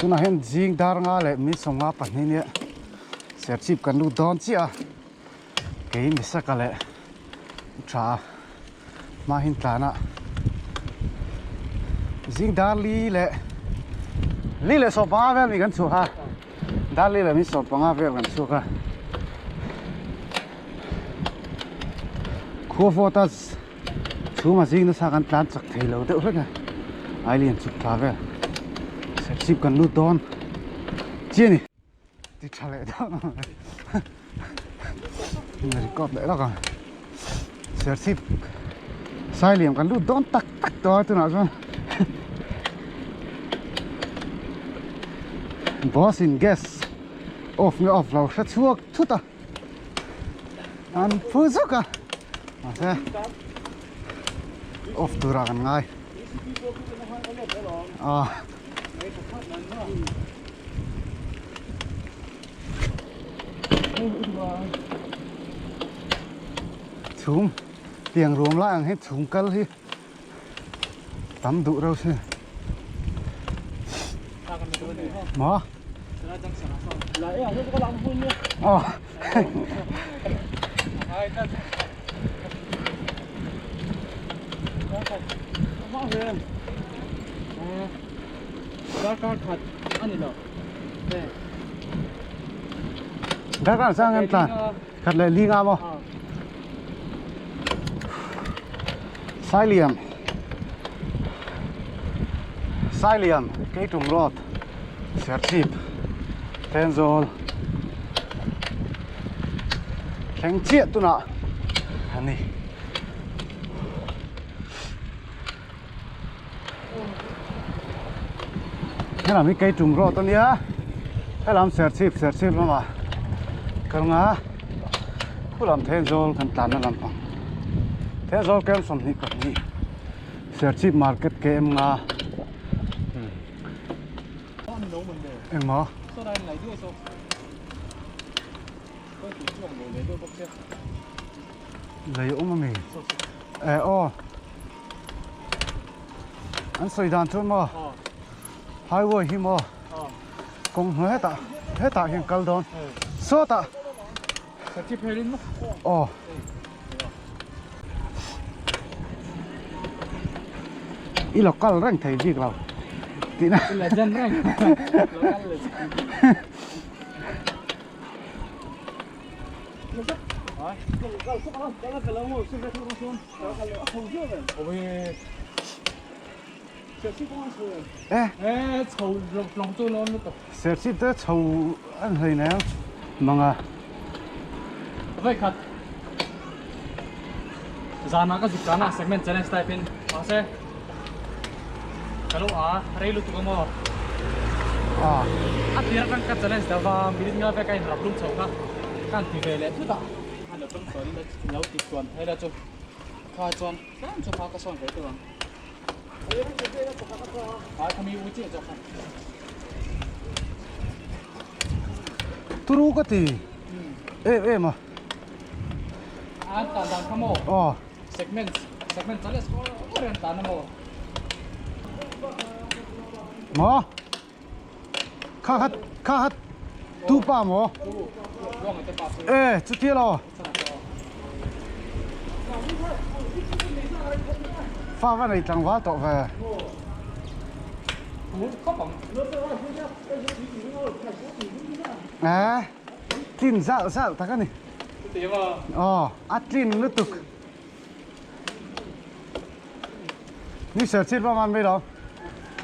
Tunah hian zing dar nga leh min sawmnga pahnih nia Serchhip kan lut dawn chiah a, kei Misaka leh tha hma hin tlan a zing dar li leh li leh sawm panga vel mi kan chhuak a dar li leh min sawm panga vel kan chhuak a khua vawt a chhuma zing nasa kan tlan chak thei lo deuh hlek a ai lian chhuk thla vel serchhip kan lut dawn chiah a ni. Ti tha leh deuh record leh lawk ang serchhip sailiam kan lut dawn tak tak tawh a tunah chuan boss in gas off nge off lo hre chhuak thut a an phu zuk a mahse off turah kan ngai ah. Chhum tiang ruam lai ang hi chhum kal hi tam duh reuh sin maw aw Darkar khat a ni lo. Darkar sang em tlan khat leh li nga maw? Sailiam Sailiam Keitum Road Serchhip Thenzawl thleng chiah tunah a ni. Helam hi Keitum road a nia helam Serchhip Serchhip lamah kal nga khulam Thenzawl kan tlanna lampang Thenzawl kem 22 Serchhip market kem nga engmaw lei awm ami eh aw. An sawi dan chuan maw highway hi maw kawng hnuai hetah hetah hian kal dawn sawtah aw i lo kal reng thei bik lo tihna Serchhip te chho an hlei nei ang manga. Vawikhat zanah ka zuk tana segment challenge type in mahse ka lo a rei lutuk a maw a tir atang ka challenge deuh a minute nga vek a in rap lum chho kha ka han ti ve leh thut a. A lo tawng sawn in lo ti chuan phei la chu kha chuan tlem chu kha ka sawn ve tur ang a khami u chiah zawk kha. Turu ka ti em em a. An tan dan kha maw? Aw. Segments segment chale score an tan a maw? Maw? Kha kha kha kha tu pa maw? E chutia lo. Fa va nei tlangval tawh ve. E tlin zalh zalh tak a ni. Aw a tlin lutuk. Ni Serchhip lam an vei lo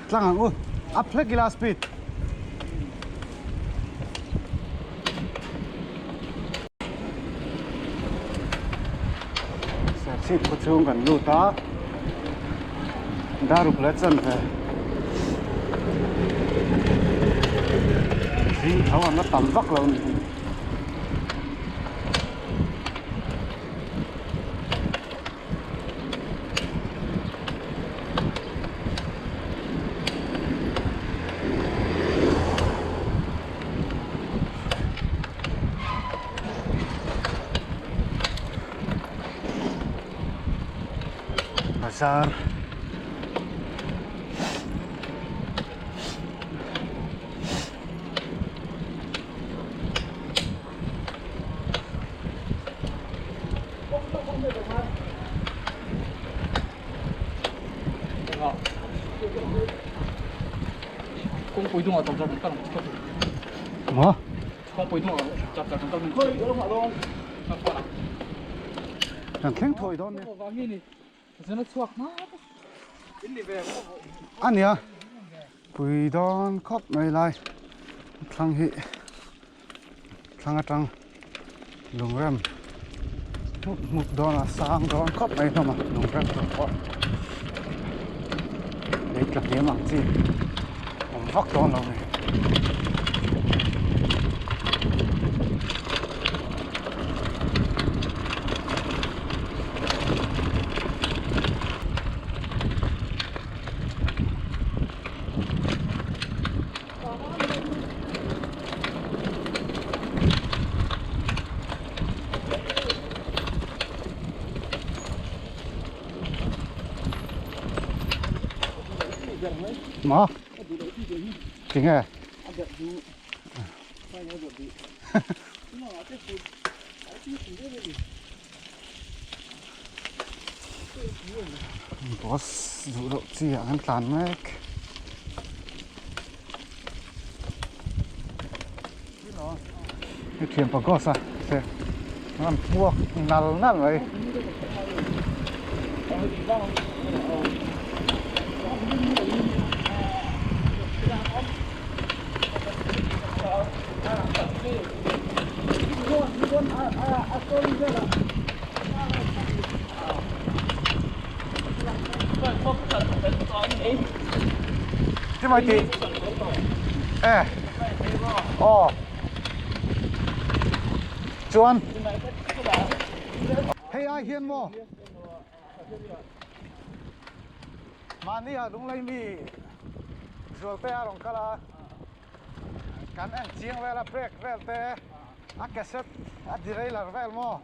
tlang ang u up hlek ila speed. Serchhip khaw chhung kan lut a daruk leh chanve zing tho an la tam vak lo a ni. Bazar. Kawngpui dungah chap chap kan kal ang chu ka ti. Maw? Kawngpui dungah chap chap kan kal ang chu. Kan thleng thawi dawn nia. A nia pui dawn khawp mai lai thlang hi thlang atang lungrem hmup hmup dawn a sang dawn khawp mai hlawm a lungrem tur pawh lei tla hniam ang chi awm vak dawn lo a ni. Maw? Tinge? Bus duh loh chi ah kan tlan mek. Hei thian pa Ghost a se an hmuak nal nal mai. Ti mai ti. E. Aw. Chuan. Hei ai hian maw. Mahni ah lunglei mi zualte a rawn kal a. Kan en chiang vel a brake vel te a cassette a derailleur vel maw.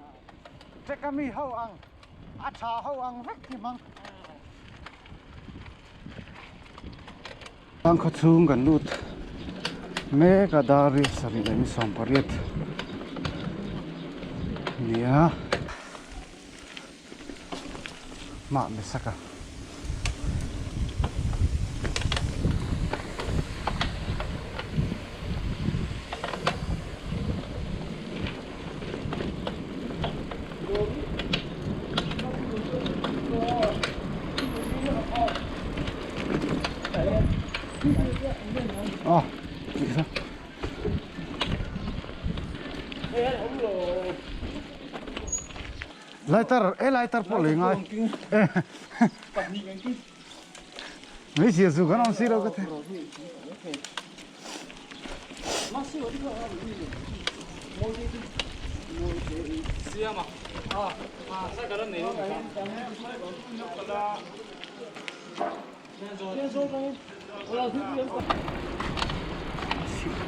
Trek a mi ho ang a tha ho ang vek hi hmang. Tlang khaw chhung kan lut mek a dar riat sarih leh ni 18 nia mah Mesaka. Aw tih kha lighter e lighter pawh lei ngai mai zia zu kan awm si lo ka ti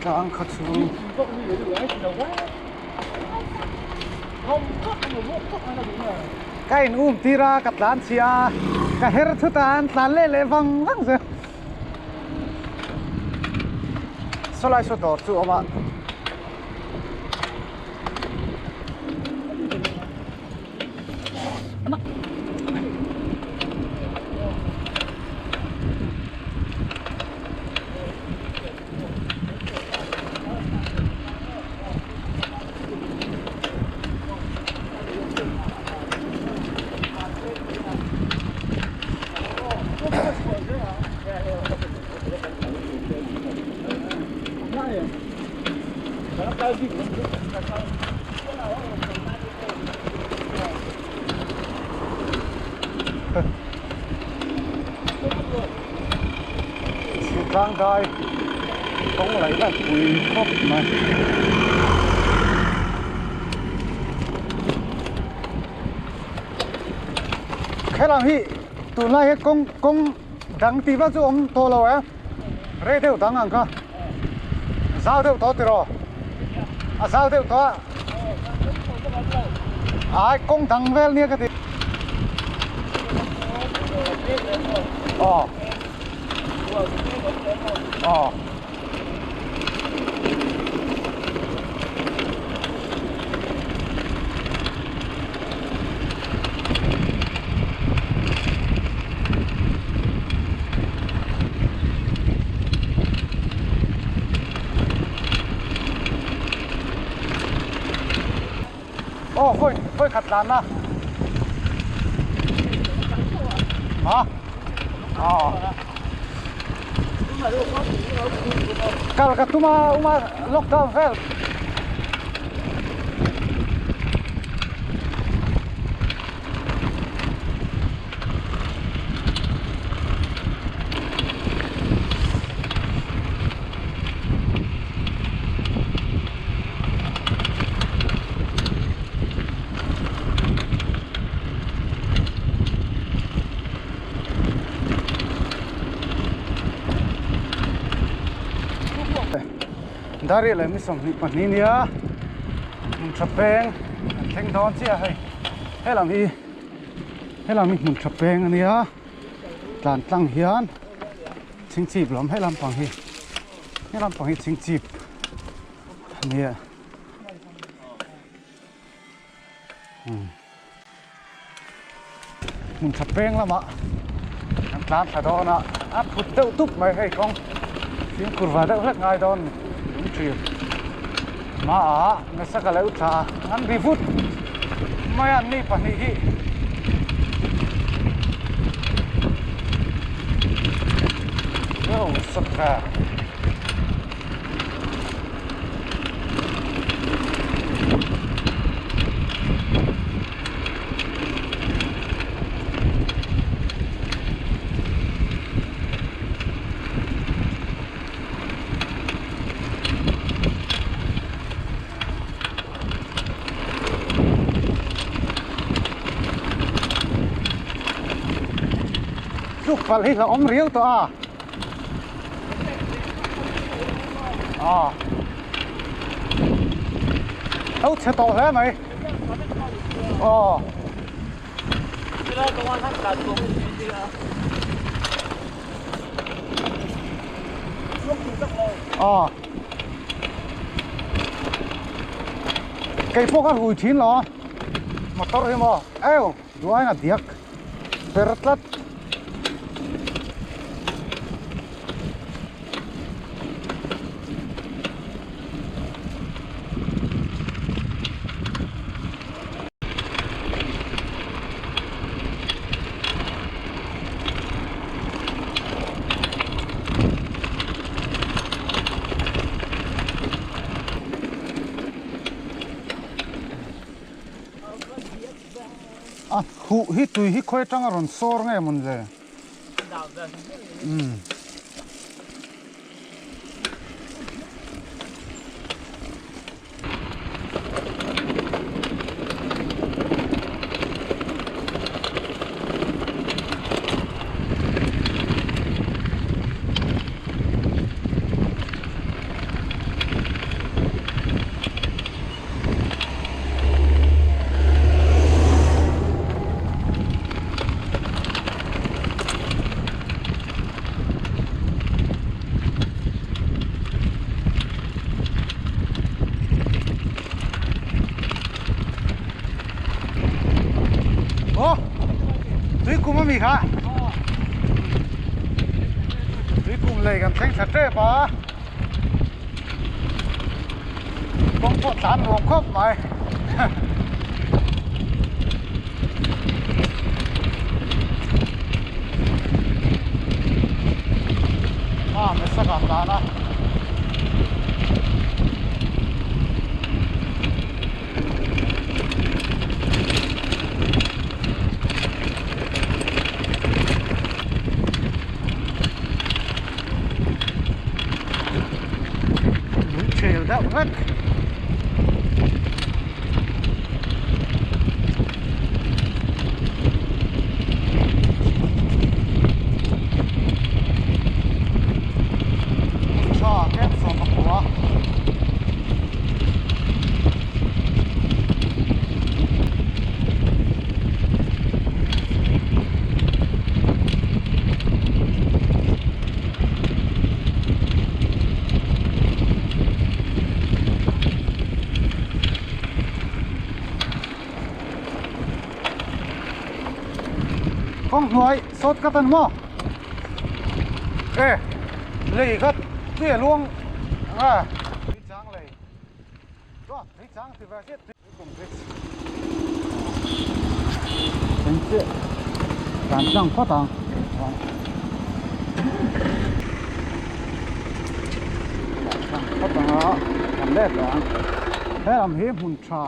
Tlang kha chu ka in um tir a ka tlan chhia a ka her thut a an tlan leh leh vang vang zel sawlai saw dawr chu a awm a. Chhitlang dai kawng laih laih pui khawp mai. Helam hi tunlai hi kawng kawng dang tih vak chu awm tawh lo e rei deuh dang ang kha zau deuh tawh tiraw a zau deuh tawh a ai kawng dang vel nia ka ti aw aw. Aw vawi vawi khat tlan na. Ha? Aw. Kal ka tum a uma lockdown vel. Dari leh mi 22 nia hmun tha peng an thleng dawn chiah hei helam hi helam hi hmun tha peng a nia tlan tlang hian chingchip lam helam pang hi helam pang hi chingchip a nia hmun tha peng lamah kan tlan thla dawn a a phut deuh tup mai hei kawng fimkhur va deuh hlek ngai dawn lung thin hmaah nasa ka lo tla an ri vut mai a ni pahnih hi. Tluk palh hi hlauhawm riau tawh a. A. Lo chhe tawh hle mai. Aw. Aw. Kei pawh ka hui thin lo a motor hi maw eu duain a diak per tlat. A huh hi tui hi khawi atanga rawn sawr nge mawn le umm. Aw tui kum ami kha tui kum lei kan thleng thla tep a kawng pawh tlan nuam khawp mai. A nasa ka tlan a. Lung chhel deuh vek. Tha kem sawm a khua. Kawng hnuai sawt ka tan maw? E lei kha tui a luang ang a. Tui chang lei. Chuan tui chang ti ve chiah tui kum bridge. Thleng chiah tlan tlang phawt ang. Tlan tlang phawt ang a, kan let leh ang. He lam hi hmun tha.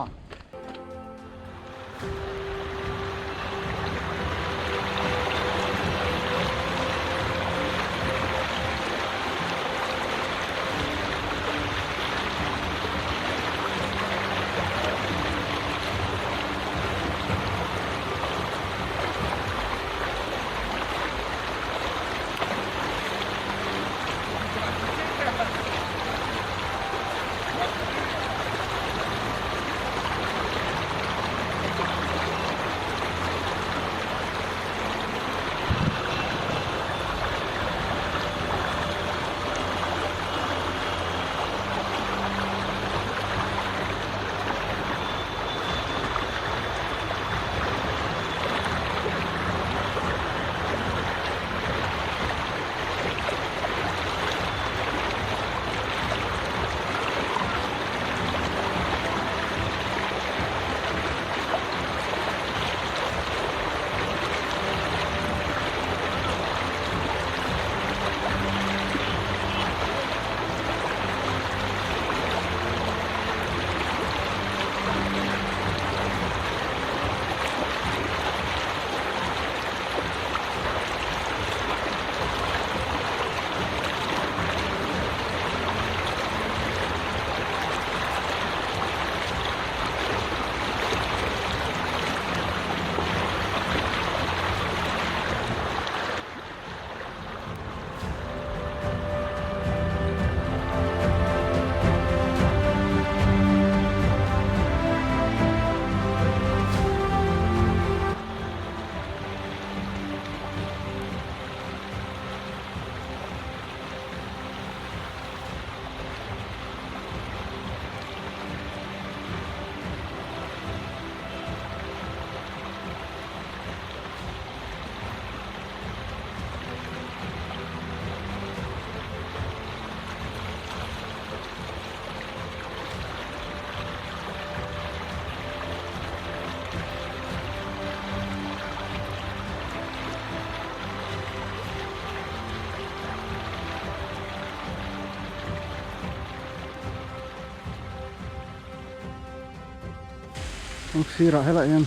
Kawng sirah helaiah hian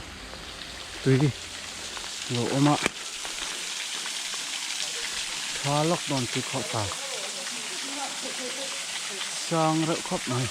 tui lo awm a tha lawk dawn chu khawh ta sang reuh khawp mai.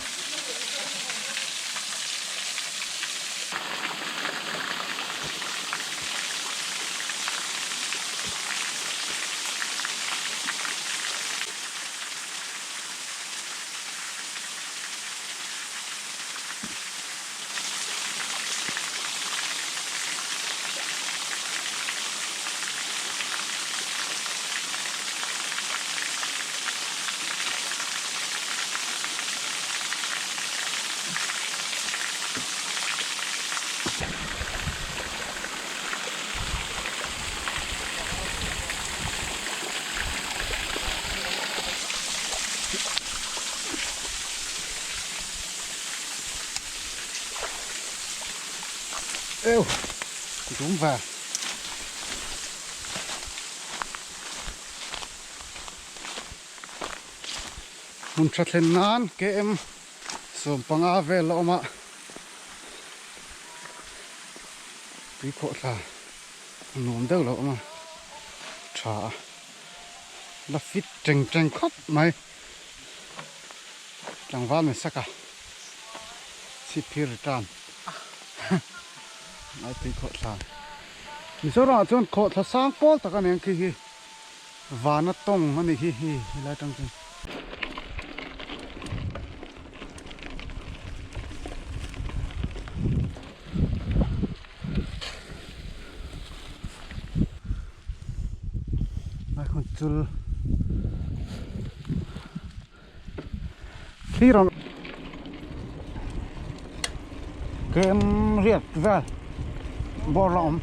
Eu, dum ve. Hmun tha thlen nan KM 15 vel a awm a. Tui khawh thla nuam deuh lo awm a. Tha a. La fit teng teng khawp mai. Tlangval mai sak a. Chhip phir return ai tui khawh thla Mizoram ah chuan khawh thla sang pawl tak a ni ang khi hi vana tawng a ni khi hi helai tang chuan. Lai khawn chul. Thlir ang kem riat vel bawr la awm.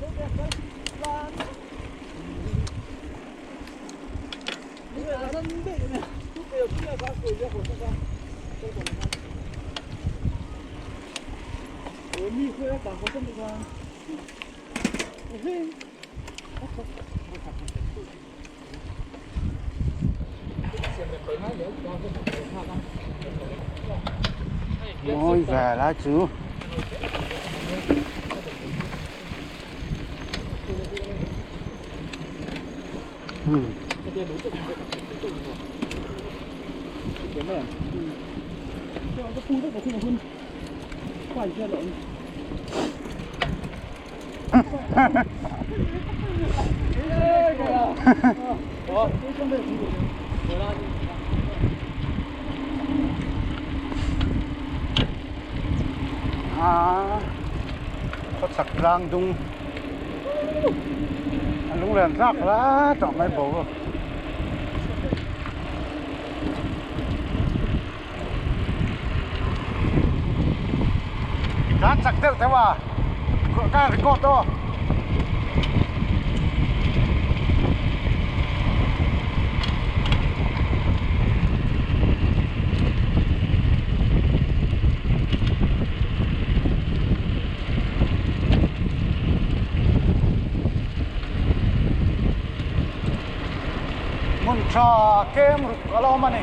Mawi ve lai chu. Hmm. Ah, khawchhak tlang dung a lunglen tlak la tawh mai bo. Tlan chak deuh deuh a ka record aw. Hmun tha kem ruk a la awm a ni.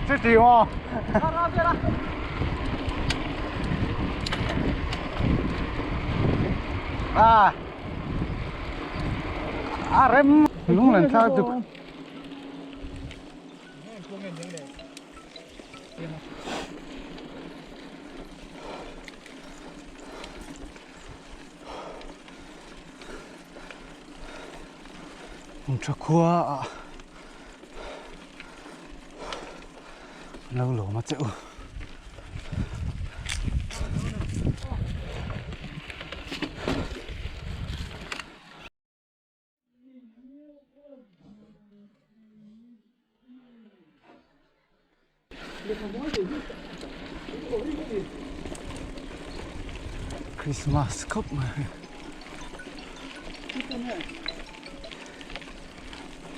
Chuti maw? À a rem lunglen thlak duk tha khua ah lo lawm a che u. Christmas khawp mai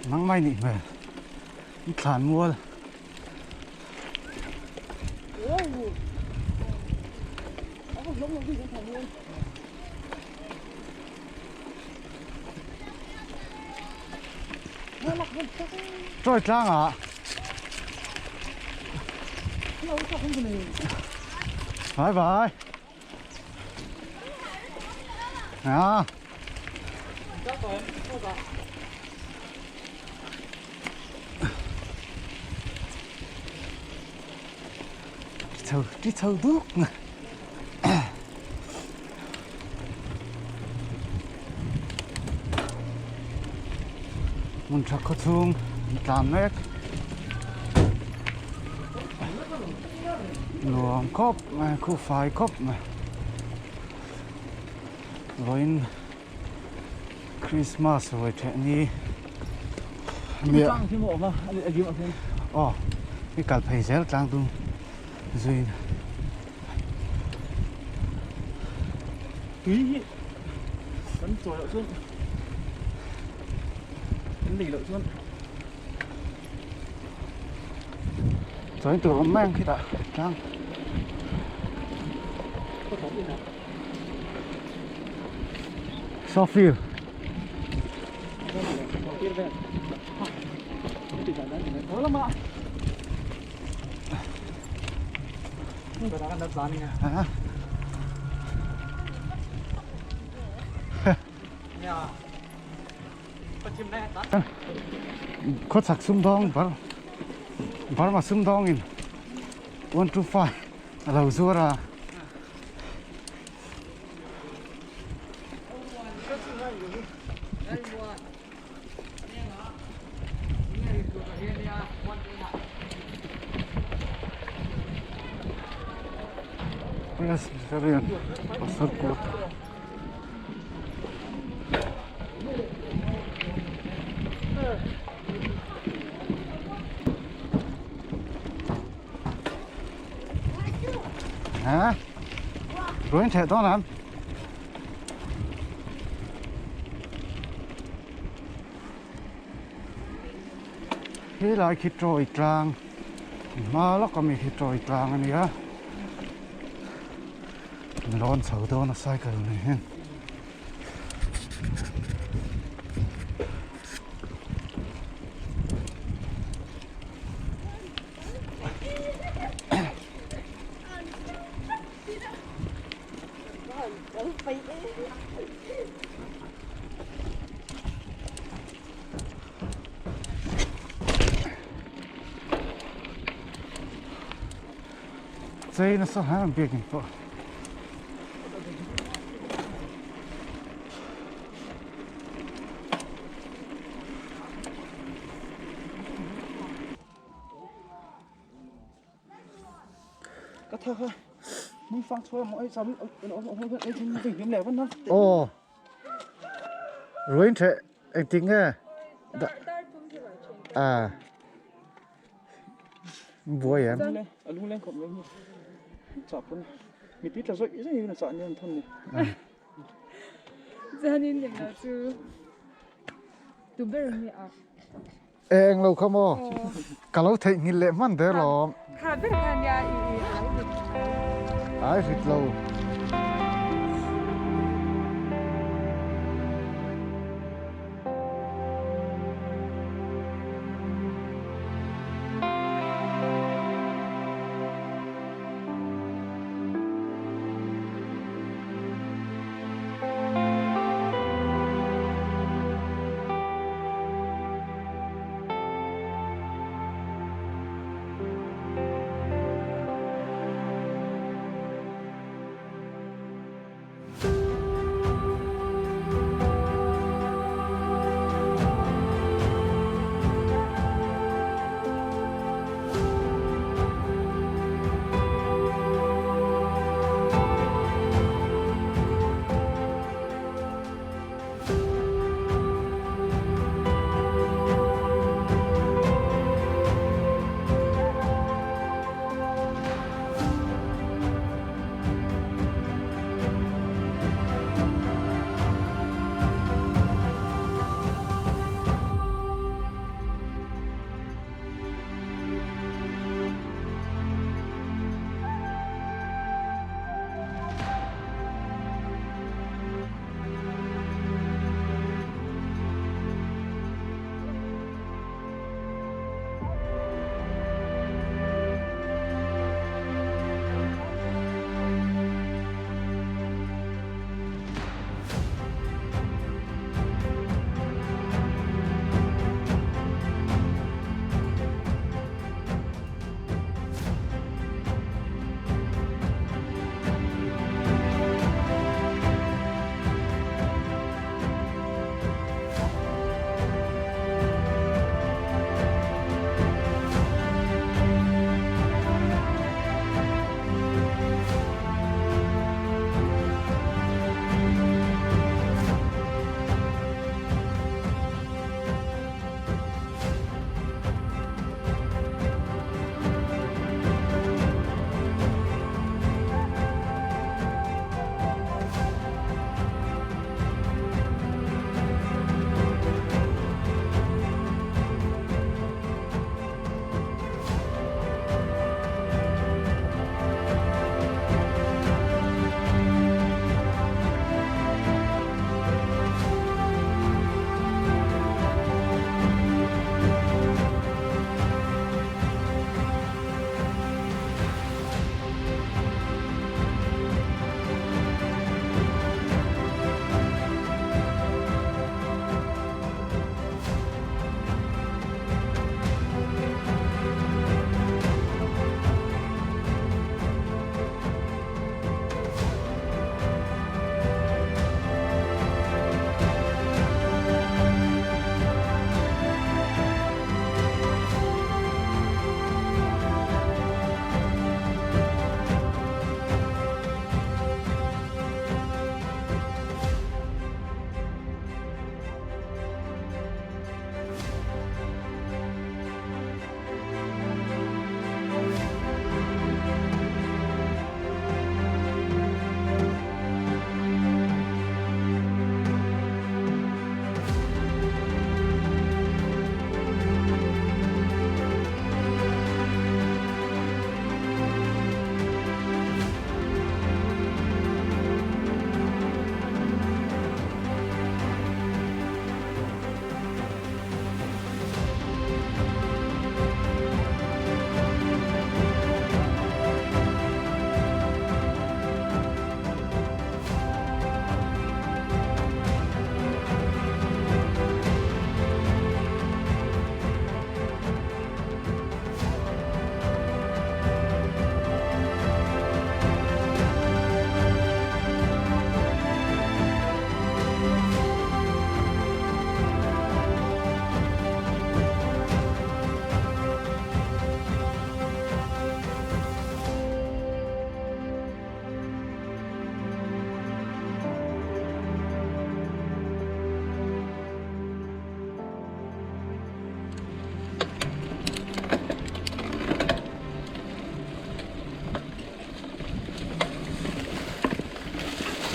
nang mai nih hmel thlan mual. Chawi tlang ah Bye bye. À. Chho ti chho duk na. Hmun tha khaw chhung an tlan mek. Nuam khawp mai khu fai khawp mai. Vawiin Christmas ruai theh ni nia. Aw i kal phei zel tlang tum zui. Tui hi kan chawi loh chuan kan nei loh chuan Chawi tur awm mai ang khitah tlang. Sawfir. Khawchhak sumdawng bar Burma sumdawngin 125 a lo zuar a. Presbyterian Pastor Quarter. Hả? Ruain theh dawn ang. He lai khi Troy tlang hma lawk ami khi Troy tlang a nia. Lawn chho dawn a cycle nei hian. Chei nasa hle ang biakin pawh. Aw ruin theh engtik nge a buai em. Eng lo kha maw? Ka lo theihnghilh leh hman der lawm. Kha ber kha nia i ai rit. Ai rit lo.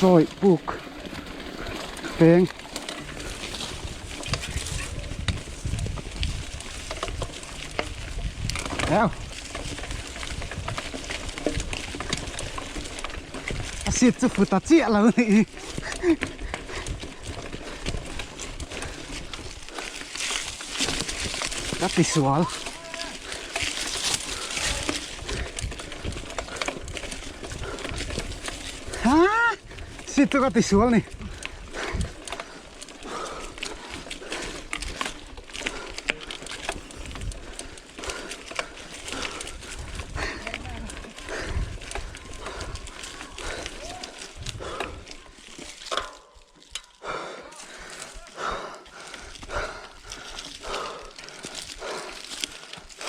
Chawi puk peng Eo A seat chu fut ta chiah lo anih hi. Ka ti sual. Ha seat chu ka ti sual ni.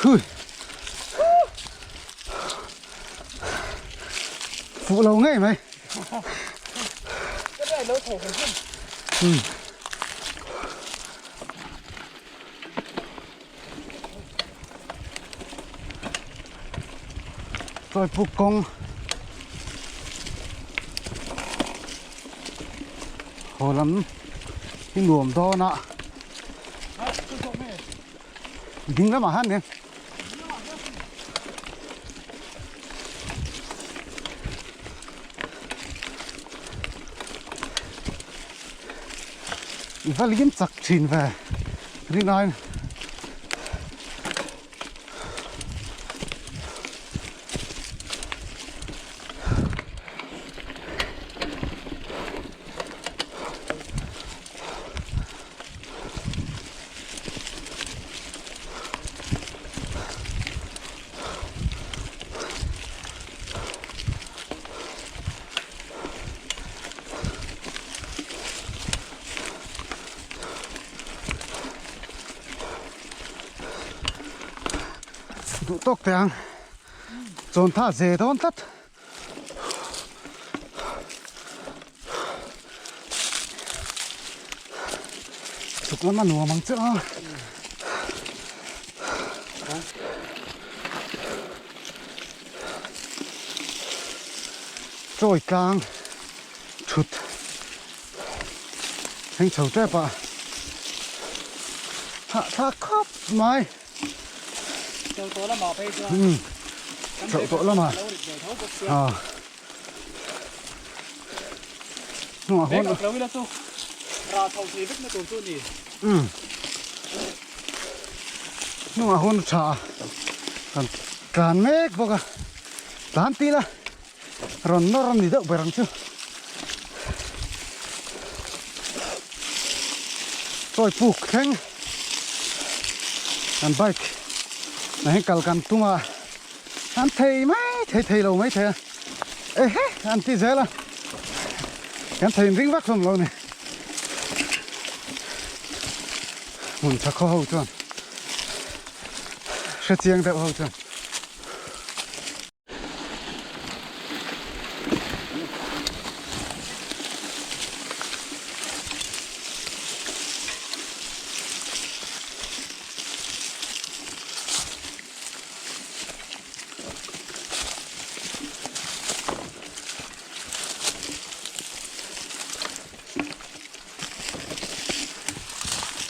Hui. Phụ lâu ngay mày. Ừ. Tôi phục công Haw lam hi nuam dawn a ding lamah hian nen i va lim chak thin ve rinai. Duh tawk teh ang chawn tha ze dawn tlat. Chuk lama nuam ang che a. Chawi tlang thut heng chho tep a hah thlak khawp mai. Chho tawh lamah phei chuan chho tawh lamah ah hnungah huan Bag lo ila chu rah chho thei vek na tur chu a ni. Hnungah huan tha a kan tlan mek bawk a tlan tila rawn nawr a ni deuh ber ang chu. Chawi puk thleng kan bike na hi kal kan tum a an thei mai thei thei lo mai thei a ehe an ti zel a kan thei in ring vak hlawm lo ni hmun tha khaw ho chuan hrechiang deuh ho chuan.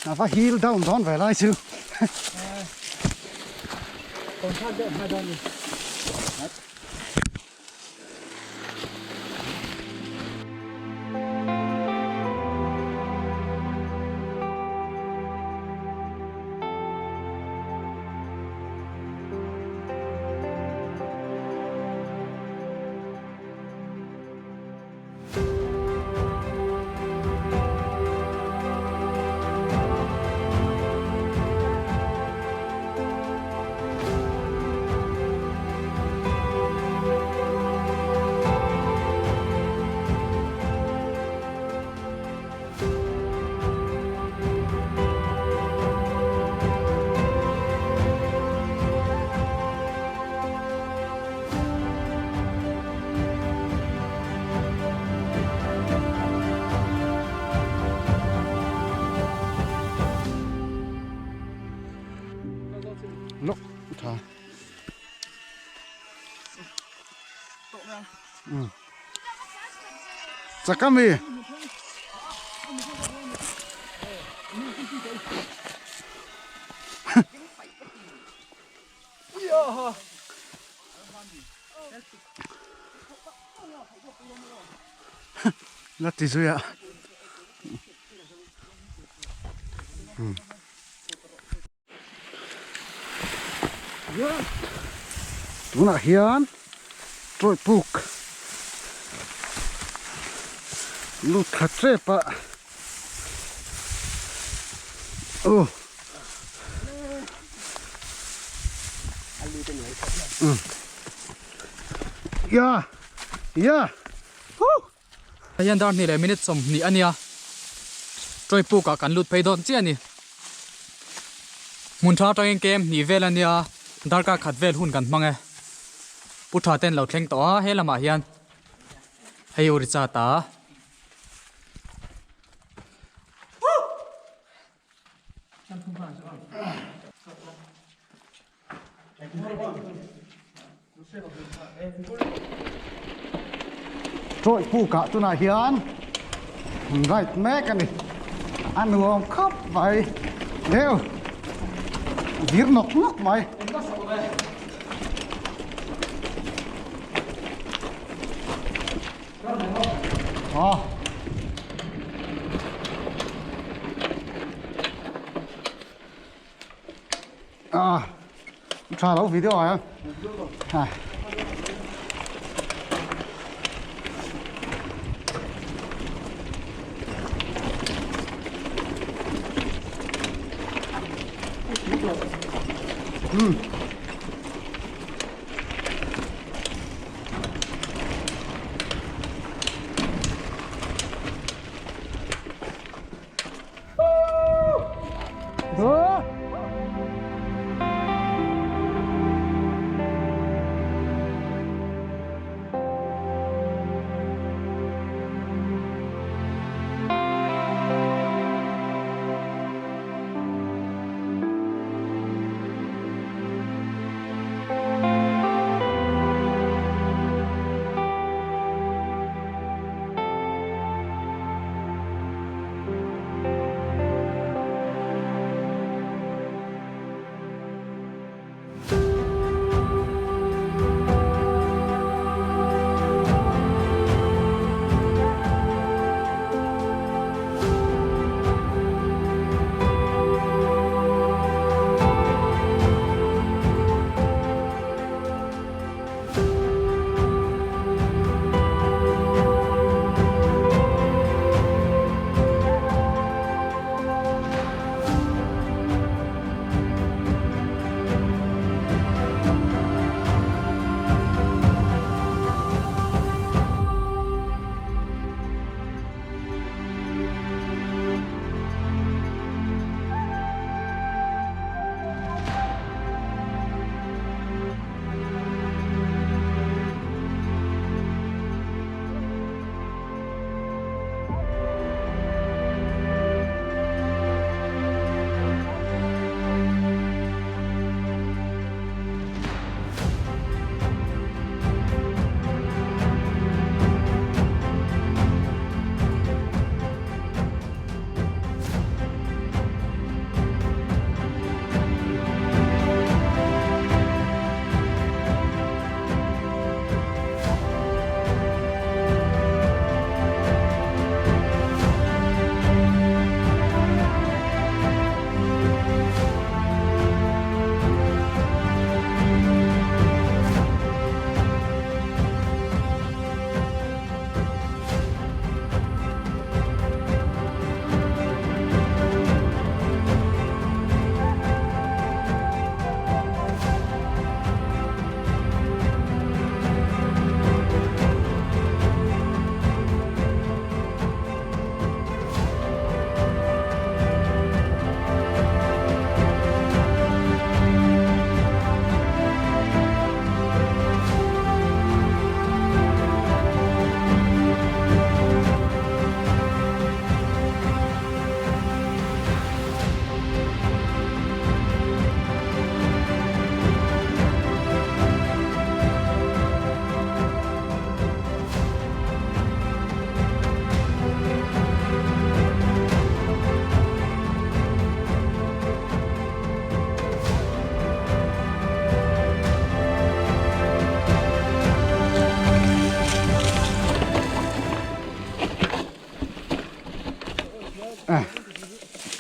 A va heel down dawn ve lai chu. Lok tha. Chak a mi. La ti zui a. Tunah hian tawih puk lut thla tep a aw ya ya huh. Hei hian dar hnih leh minute 20 a nia. Tawih puk ah kan lut phei dawn chiah a ni. Hmun tha atangin kem hnih vel a nia, darkar khat vel hun kan hmang e. Pu tha ten lo thleng tawh a, he lamah hian hei u Richard a. Tawih pukah tunah hian ride mek a ni a nuam khawp mai deuh vir nawk nawk mai. Aw. À, tha lo video à. À. Ừ.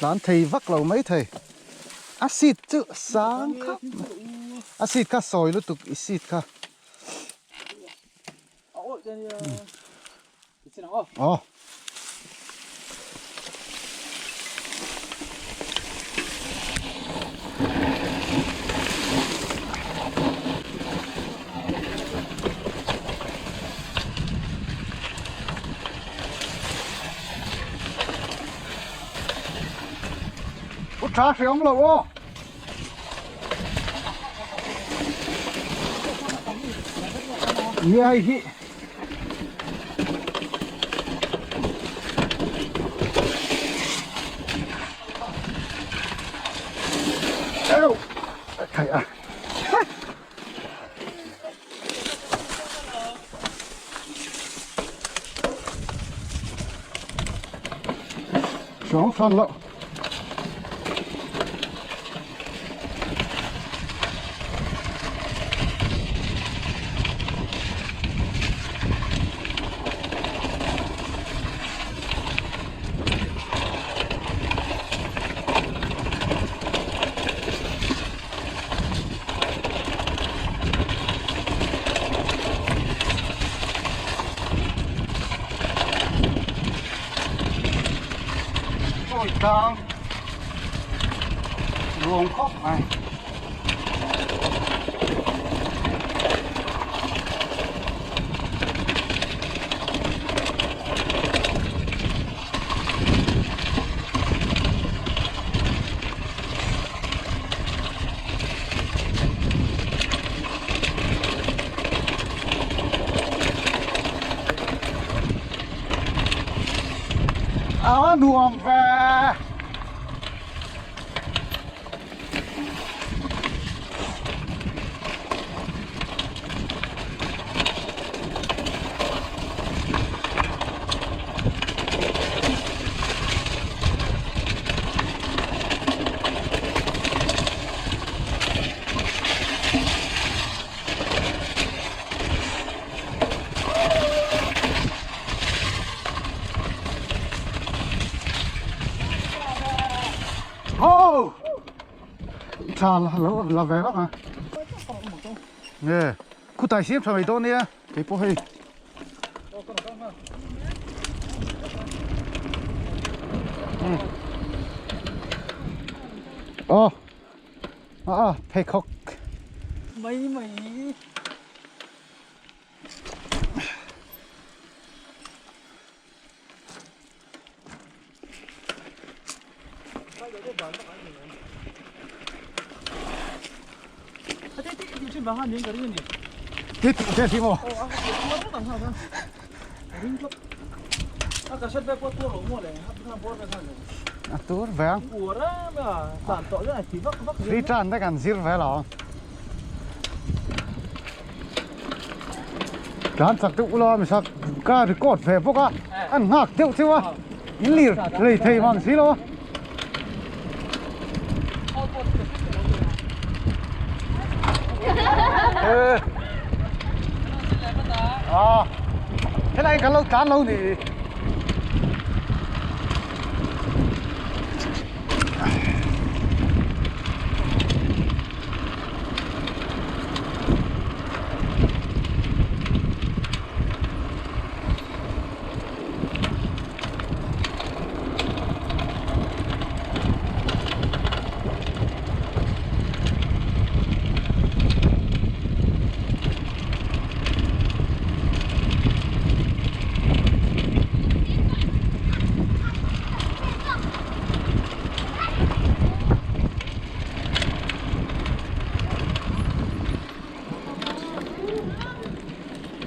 Tlan thei vak lo mai thei. A seat chu sang khap mai. A seat kha sawi lutuk i seat kha. Aw. Pu tha hre awm lo aw. Nia hei hi. Eo. Thai a. Xuống phân lộ. Tlang ruang khawp mai. A nuam ve. Oh! Tha la la ve vak a. Nge, khutai siam tha mai dawn nia, kei pawh hei. Aw, a pheikhawk. Mai mai. A tur ve ang. Free tan te kan zir ve lo. Tlan chak deuh ula mi sak ka record ve bawk a an nghak deuh cheu a in lir lei thei mang si lo a. À, thế này kan lo tlan lo ni.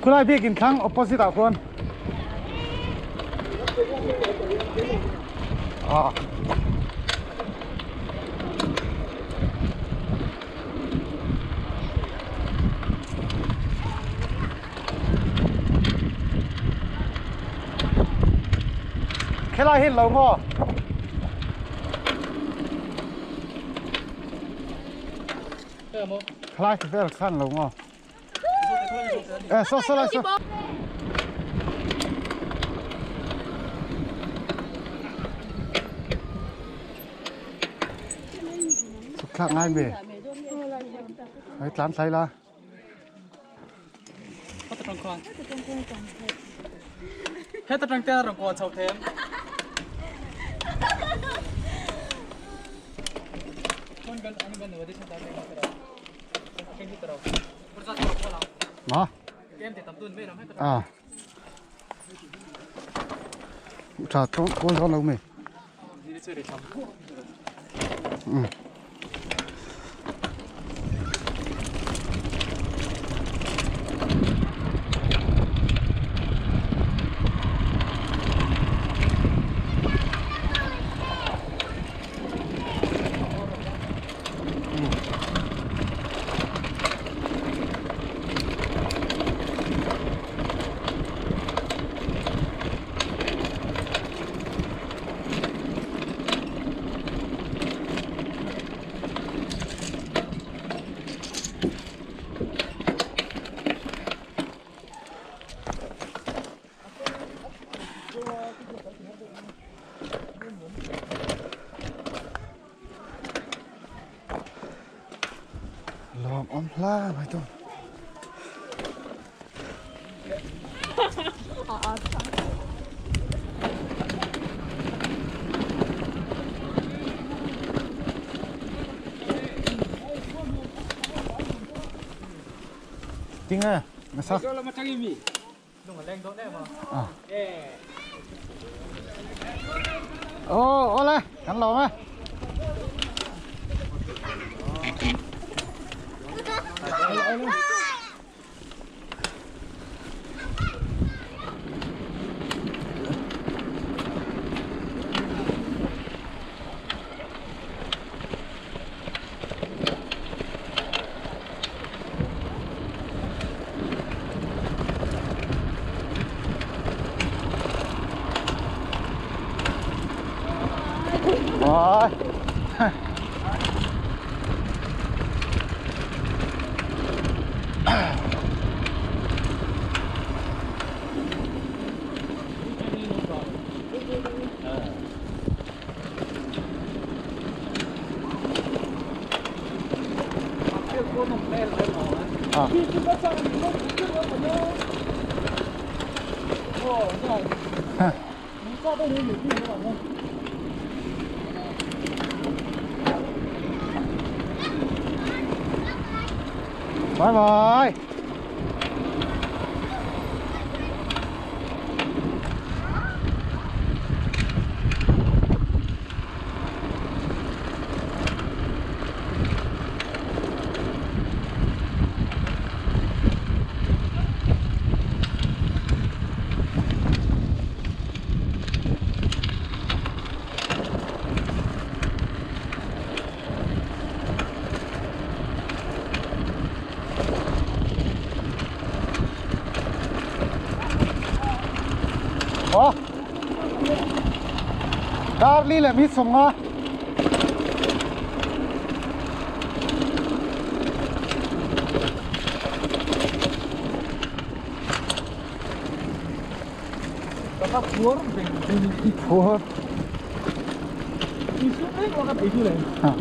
Khulai biakin thlang opposite ah khuan ah Khelai hi lo maw? Khelai vel khan lo maw? Eh, so so lai so. thlak ngai me hei tlan thlai la. Heta tang khan. Heta tang te rawn kuah chho them. Ma. À. Tha to ko zo lo me. Ừ. Lawm awm hla mai tu. Tinge nasa. Ô ole kan lawm e. Rồi. À. Bye bye. Ủa? Darli là mít sông á. Phuar. Hả?